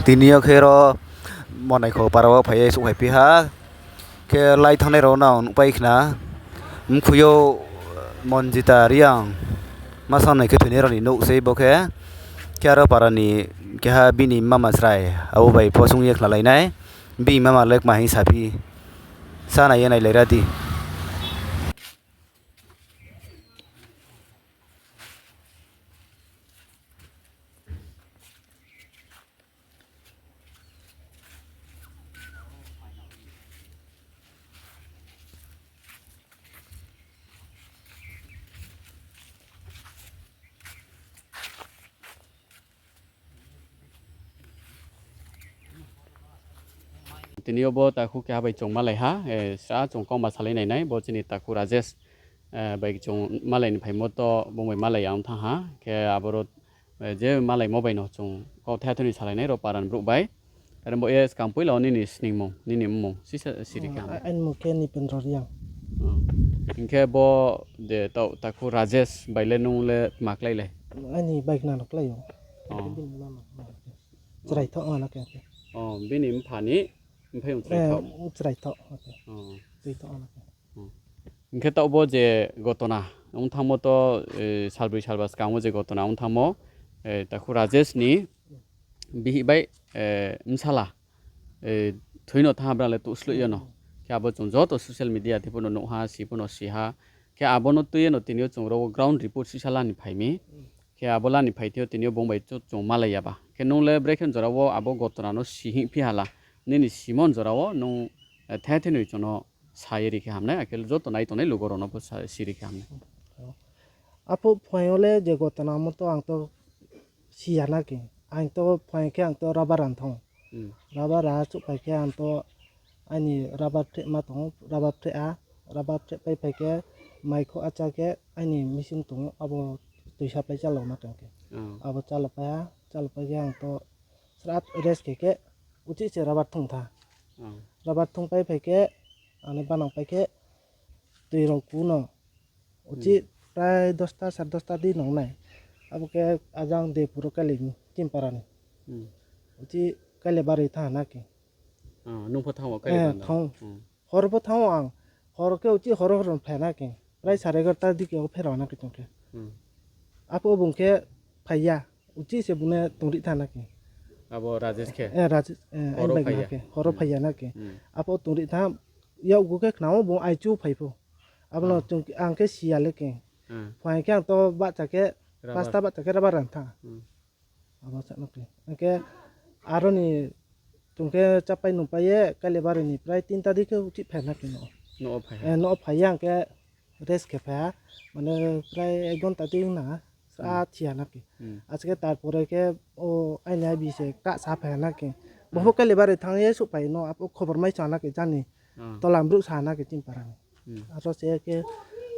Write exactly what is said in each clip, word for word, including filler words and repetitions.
Tini yo khe ro Monaikho para wo phai ye souhphai phi ha. Khe lai thanngnai rao no ang nuhpai khna. Mkhui yo Monjita Reang, ma sanai khe thoinai rao ni nouh sei bo khe. Khe aro para ni keha bini mama chrai, abo bai pho sung ye khnalai nai. Bini mama le kma hing saphi, sa nai ye nailai ra di. Tini yo bo takhu keha bai chung malai ha, sa chung kauma salai nai nai, bo chini takhu Rajesh bai chung malai ni phaimo to bung bai malai ya ong thanng ha, khe aboro je malaimo bai no chung kau thai thai ni salai nai ro para ni brouh bai. Are bo ye skang poila wo nini sningmung, nini mmung sisa siri khe hamnai. Aini mmung khe Nipendra Reang. Hing khe bo je takhu Rajesh bai le nung le tma klái le? Aini bai khna no klái ou. Chraithaoh ano khe. Bini mpha ni mphaiyong chraithaoh. Chraithaoh. Hing khe taoh bo je gotona ong thanngmo to, salbroi salba skang wo je gotona ong thanngmo, takhu Rajesh ni bihih bai bsala thoi no thanng ha, brang le touhsloih ye no. Khe abo chung joto social media thing pho no nuh ha, si pho no si ha. Khe abo no tui ye no tini yo chung ro wo ground report sisa la ni phai mi. Khe abo la ni phai thing yo tini yo bung bai chung malai ya ba. Khe nung le brekhe jora wo abo gotona no si hing phi ha la. Nini simon jora wo nung thai thai noi chung no sa ye ri khe hamnai, akhe joto nai tongnai lugo rao no pho siri khe hamnai. Aphuh phuaing yo le je gotona mo to ang to si ya na khe. Ang to phuaing khe ang to rubber ran thanng ou. Rubber ra souhphai khe ang to aini rubber phrehma tong ou, rubber phreh ha, rubber phrehpai phai khe mai khouh acha khe aini machine tong ou, abo tui supply chálao na tong khe. Abo chálao pai ha, chálao pai khe ang to srat rest khe khe uchih se rubber thung tha. Rubber thungpai phai khe ani banang pai khe tui rao ku no. Uchih prai dosta, sare dosta di nong nai. Abo khe ajang Depur wo kailai mi, Chimpara ni. Uchih kailai baroi thanng na khe. Hor pho thanng ou ang. Hor khe uchih hor hor phai na khe. Prai sare egarota di khe o pherao na khe tong khe. Aphuh bung khe phai ya. Uchih se bung no tongri thanng na khe. Abo Rajesh khe? Hor wo phai ya na khe. Aphuh tongri thanng, yakgu khe khna ou bung aichu phai pho. Abo no ang khe si ya le khe. Phuaing khe ang to bahcha khe, pasta bahcha khe rubber ran thanng. Abo sa no khe. Ang khe aro ni chung khe chápai nungpai ye, kailai baroi ni prai tinta di khe uchih phai na khe no. Nouh wo phai ye ang khe rest khe phai ha. Mane prai ek ghonta di ong na, sa thi ya na khe. Acha khe tarpore khe o aini abi se kahsa phai ha na khe. Bo pho kailai baroi thanng ye souhphai no, aphuh khobor mai sa na khe jani. Tola brouh sa na khe Chimpara ni. Aro se khe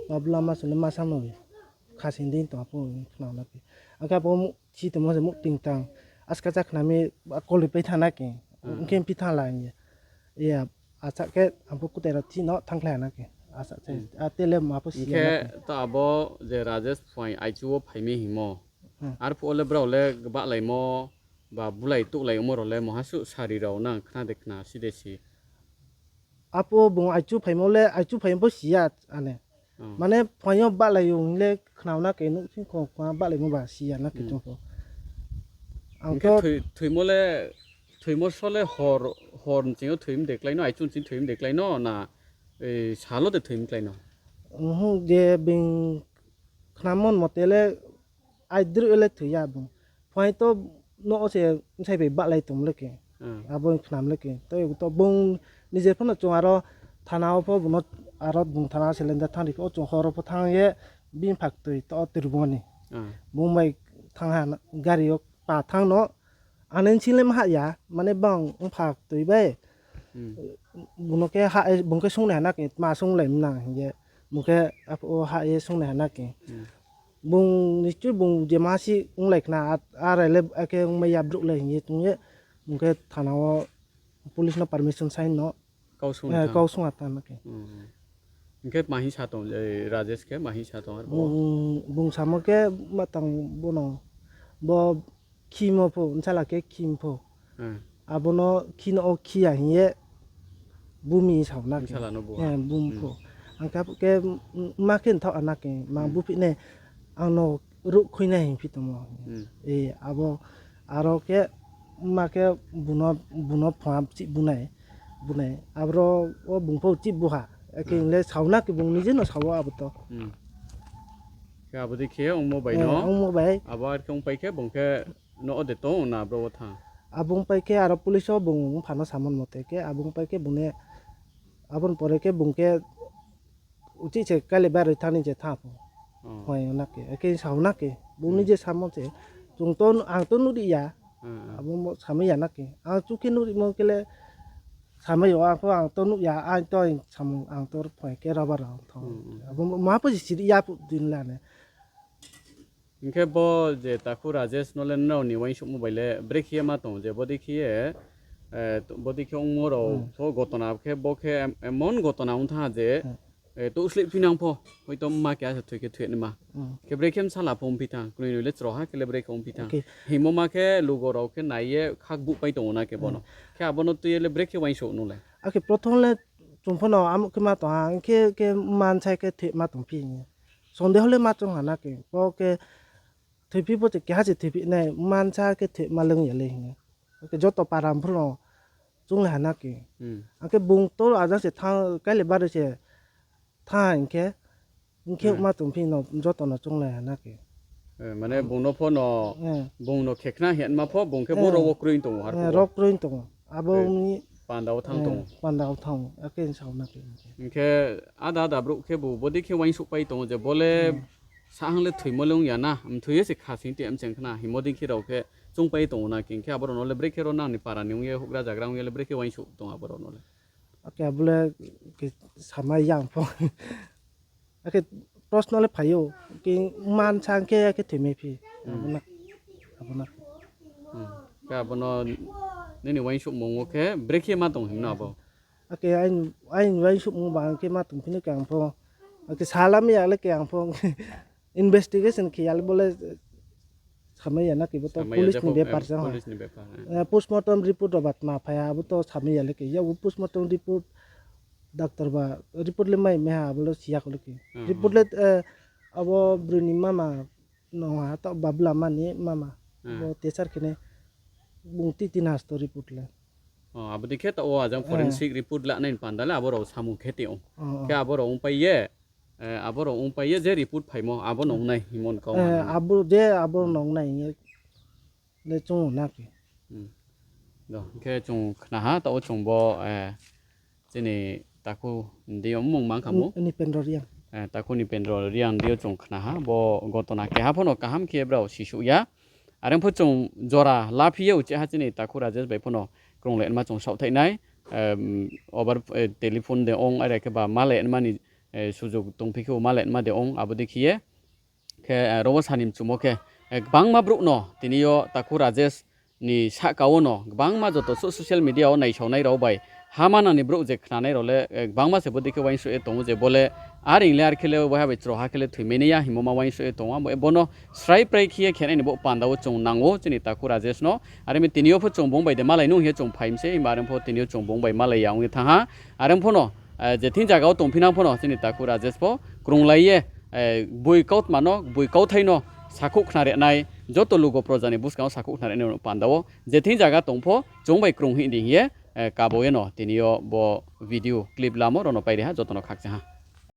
babla ma sung le ma sa no khasing di tong aphuh khna na khe. Ang khe abo muh si tongmo se muh ting tang. Aska cha khna mi koli pai thanng na khe. Ong khe phi thanng la hing ye. Acha khe ang pho kutai rao thi no thanngkhlai ha na khe. Asa se, a tele ma pho si ya na khe. Hing khe to abo je Rajesh phuaing aichu wo phai mi hingmo. Arphuh wo le brao le gbahlaimo, ba bulai touhlai ongmo rao le mungha suh sari rao nang khna de khna si de si. Aphuh bung aichu phaimo le, aichu phaimo pho si ya ane. Mane phuaing yo bahlai ong le khna na khe, nouhsing khong khong bahlaimo ba si ya na khe chung pho. Ang khe thoimo le, thoimo so le hor, hor nching yo thoi mi de klái no, aichu nching thoi mi de klái no, na sal wo de thoi mi klái no? Je being khnamo mote le, aidroih le thoi ya bung. Phuaing to no se bsai bai bahlai tong le khe. Abo khnam le khe. To, to bung nije pho no chung aro thana wo pho bung no aro bung thana cylinder thanng ri pho chung hor wo pho thanng ye bini phaktoi to turbung ni. Bung bai thanng ha gari yo pa thanng no. Ang ni sing le ma hah ya, mane bang ong phaktoi bai. Bung no khe, bung khe sungnai ha na khe, tma sunglai mnang hing ye. Bung khe aphuh wo hah ye sungnai ha na khe. Bung nischoi bung je ma si onglai khna, arai le akhe ongmai ya brouh le hing ye tong ye. Bung khe thana wo police no permission sign no. Kau sung ha thanng na khe. Hing khe ma hing sa tong, Rajesh khe ma hing sa tong arphuh? Bung samo khe ma tang bo no, bo khimo pho, bsala khe khim pho. Abo no khino wo khi ya hing ye bumi sao na khe. Bung pho. Ang khe abo khe, ma khe nthaoh ha na khe, ma buphi nai, ang no ruh khui nai hing phi tongmo. Abo, aro khe, ma khe bung no, bung no phua chih bu nai, bu nai. Aboro wo bung pho chih bu ha. Akhe le sao na khe bung nije no sao abo to. Khe abo dei khe ongmo bai no. Ongmo bai. Abo ar khe ongpai khe bung khe no ode tong na abro wo thanng. Abo ongpai khe aro police wo bung mpha no samon mote khe abo ongpai khe bung ne, abo ni pore khe bung khe uchih se kaile baroi thanng ni je thanng pho. Phai na khe, akhe sao na khe, bung nije samo se, chung to, ang to nuhri ya, abo samai ya na khe, ang chu khe nuhrimo khe le, samai yo ang pho ang to nuh ya, ang to samung ang to phai khe rubber rao thanng. Abo ma pho si siri ya phuh din la ne. Hing khe bo je takhu Rajesh no le nrao ni uaingsouhmo bai le brekhe ye ma tong je bodei khe ye, bodei khe ongmo rao pho gotona khe bo khe emon gotona ong thanng ha je, touhsleih phinang pho, hoito mma keha se thoi khe thoi naima. Khe brekhe bsala pho ongphi thanng, knoi noi le chroha khe le brekhe ongphi thanng. Hingmo ma khe lugo rao khe nai ye khakbuhpai tong ou na khe bo no. Khe abo no tui ye le brekhe uaingsouh nung le. Akhe prothom le chung pho no amuh khe ma tong ha, hing khe, khe mma bsa khe thoi ma tongphi hing ye. Sondeho le ma choung ha na khe, bo khe thoiphi bo se keha se thoiphi nai, mma bsa khe thoi ma lung ya le hing ye. Akhe joto para pho no chounglai ha na khe. Akhe bung to ajang se thanng, kaile baroi se thanng hing khe, hing khe ma tongphi no joto no chounglai ha na khe. Mane bung no pho no, bung no khekhna hingma pho bung khe bo ro wo kroi tong ou, ro kroi tong ou. Abo ni panda wo thanng tong ou. Panda wo thanng ou, akhe sao na khe. Hing khe ada ada brouh khebu bodei khe uaingsouhpai tong ou je bo le sahang le thoimo le ong ya na, mthoi ye se kha sing te mcheng khna hingmo dei khe rao khe choungpai tong ou na khe, hing khe abo rao no le brekhe ro nang ni para ni ong ye houhgra zagra ong ye le brekhe uaingsouh tong abo rao no le. Akhe abo le khe samai ya ang pho. Akhe prosno le phai ou, khe mma bsa khe, akhe thoimai phi. Abo na, abo na. Khe abo no nini uaingsouhmung wo khe brekhe ma tong hing no abo. Akhe aini, aini uaingsouhmung ba ang khe ma tongphi no khe ang pho. Akhe salamai ya le khe ang pho. Investigation khe ya le bo le samai ya na khe bo to police ni bepar se ha. Postmortem report rao ba tma phai ha abo to samai ya le khe. Yabo postmortem report, doctor ba report le mai mai ha abo le si ya kho le khe. Report le, abo broi ni mama no ha, taoh babla ma ni mama. Bo tesar khe nai bung ti tin hasto report le. Abo dei khe taoh wo ajang forensic report lanai ni panda le abo rao samung khe tong ou. Khe abo rao ongpai ye, abo rao ongpai ye je report phaimo abo no ong nai hingmo ni kau. Abo je abo no ong nai hing ye le chung na khe. Hing khe chung khna ha, taoh wo chung bo, chini takhu ni deing yo mmung mang kha mo? Nipendro Reang. Takhu Nipendro Reang ni deing yo chung khna ha, bo gotona keha pho no kaham khe brao sisouh ya. Are pho chung jora laphi ye uchih ha chini takhu Rajesh bai pho no krunglai nma chung saohthaih nai. Over telephone de ong, are khe ba malai nma ni sujug tongphi khe bo malai nma de ong, abo dei khe ye. Khe ro wo sa ni mchumo khe, gbangma brouh no tini yo takhu Rajesh ni sahka wo no gbangma joto social media wo naisaonai rao bai ha manang ni brouh je khnanai rao le, gbangma se bodei khe uaingsouh ye tong ou je bo le, are le are khe le waiha bai chroha khe le thoimai nai ya hingmo ma uaingsouh ye tong ou. Abo bo no srai prai khe ye khenai ni bo panda wo chung nang ou chini takhu Rajesh no. Are mi tini yo pho chung bung bai de malai nung hing ye chung phai mi se, himba are pho tini yo chung bung bai malai ya ong ye thanng ha. Are pho no, je thing zaga wo tongphinang pho no chini takhu Rajesh pho krunglai ye, boi kautma no, boi kauthai no sakhouh khna ri nai, joto lugo proja ni buskang wo sakhouh khna ri nai panda wo je thing zaga tong pho chung bai krung hing di hing ye, kabo ye no tini yo bo video clip lamo rao no pai ri ha, joto no khakchang ha.